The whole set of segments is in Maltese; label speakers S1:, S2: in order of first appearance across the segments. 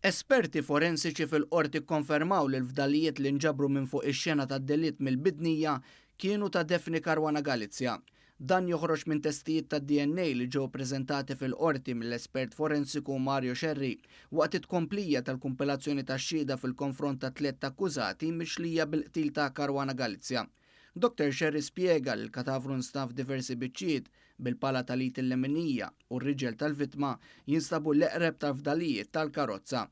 S1: Esperti forensiċi fil-Qorti kkonfermaw li l-fdalijiet li nġabru minn fuq ix-xena tad-delitt mill-Bidnija kienu ta' Daphne Caruana Galizia. Dan joħroġ minn testijiet tad-DNA li ġew ippreżentati fil-Qorti mill-espert forensiku Mario Scerri waqt it-tkomplija tal-kumpilazzjoni tax-xhieda fil-konfront ta' tlett akkużati mixlija bil-qtil ta' Caruana Galizia. Dottor Scerri spjega li l-katavru nstab f'diversi biċċiet, bil-pala tal-id il-leminija u r-riġel tal-vittma jinstabu l-eqreb tal-fdalijiet tal-karozza.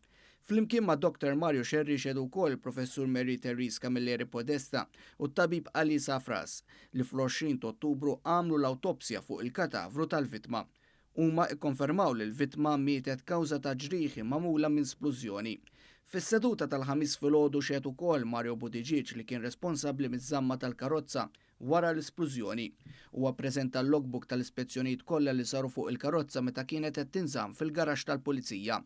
S1: Flimkien ma' Dottor Mario Scerri xehdu wkoll il-Professur Mary Therese Camilleri Podesta u t-tabib Ali Safras li fl-20 t'Ottubru għamlu l-awtopsja fuq il-katavru tal-vittma. Huma kkonfermaw li l-vittma mietet kawża ta' ġrieħi magħmula minn splużjoni. Fis-seduta tal-Ħamis filgħodu xehed ukoll Mario Buttigieg li kien responsabbli miż-żamma tal-karozza wara l-isplużjoni. Huwa ppreżenta l-logbook tal-ispezzjonijiet kollha li saru fuq il-karozza meta kienet qed tinżamm fil-garaxx tal-Pulizija.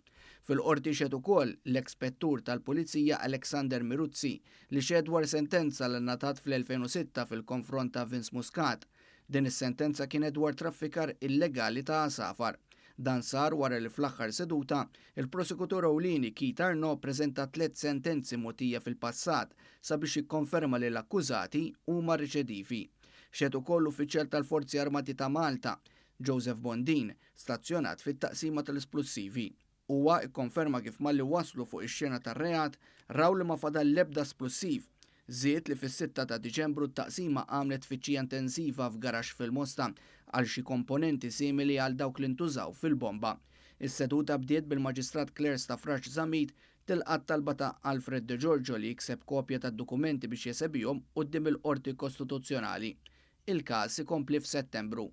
S1: Fil-Qorti xehed ukoll l-eks Spettur tal-Pulizija Alexander Miruzzi li xehed dwar sentenza li ngħatat fl-2006 fil-konfront ta' Vince Muscat. Din is-sentenza kienet dwar traffikar illegali ta' għasafar. Dan sar wara li fl-aħħar seduta, il-Prosekutur Ewlieni Keith Arnaud ppreżenta tlett sentenzi mogħtija fil-passat sabiex jikkonferma li l-akkużati huma riċedivi. Xehed ukoll l-uffiċjal tal-Forzi Armati ta' Malta, Joseph Bondin, stazzjonat fit-Taqsima tal-Isplussivi. Huwa kkonferma kif malli waslu fuq ix-xena tar-reat raw li ma fadal l-ebda splussiv. Żied li fis-sitta ta' Diċembru t-taqsima għamlet tfittxija intensiva f'garaxx fil-Mosta għal xi komponenti simili għal dawk li ntużaw fil-bomba. Is-seduta bdiet bil-Maġistrat Claire Stafrace Zammit tilqa' t-talba ta' Alfred De Giorgio li jikseb kopja tad-dokumenti biex jesebihom quddiem il-Qorti Kostituzzjonali. Il-każ ikompli f'Settembru.